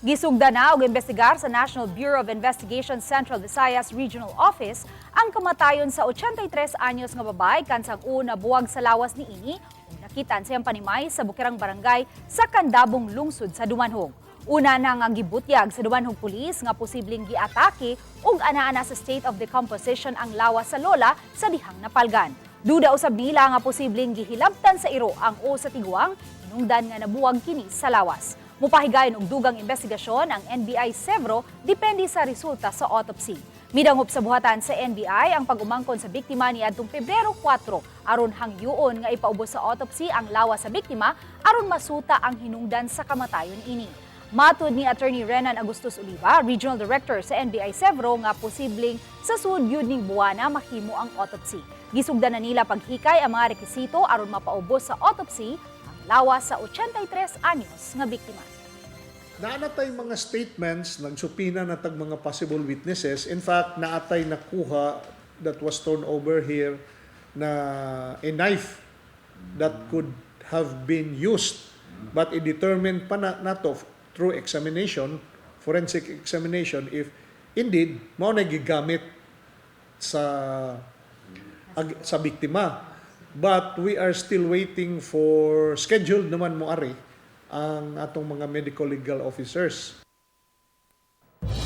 Gisugda na og imbestigar sa National Bureau of Investigation Central Visayas Regional Office ang kamatayon sa 83 anyos nga babae kansang una buwag sa lawas ni ini ug nakitaan sa iyang panimay sa Bukirang Barangay sa Kandabong, lungsod sa Dumanjug. Una na nga gibutyag sa Dumanjug Police nga posibleng giatake ug ana-ana sa state of decomposition ang lawas sa lola sa dihang napalgan. Duda usab nila nga posibleng gihilabtan sa iro ang o sa tiguang hinungdan nga nabuwag kini sa lawas. Mupahigayon og dugang investigasyon ang NBI Sevro depende sa resulta sa autopsy. Midangop sa buhatan sa NBI ang pag-umangkon sa biktima niadtong Pebrero 4 aron hangyoon nga ipaubos sa autopsy ang lawas sa biktima aron masuta ang hinungdan sa kamatayon ini. Matud ni Attorney Renan Agustus Oliva, Regional Director sa NBI Sevro, nga posibleng sa sulod yun ning buwana mahimo ang autopsy. Gisugdan na nila paghikay ang mga rekisito aron mapaubos sa autopsy ang lawas sa 83 anyos nga biktima. Naa na tay mga statements, nag-subpoena na tag mga possible witnesses. In fact, naa tay nakuha that was turned over here na a knife that could have been used. But i-determine pa na nato through examination, forensic examination, if indeed mao na gigamit sa biktima. But we are still waiting for scheduled naman mo ari ang atong mga medical legal officers.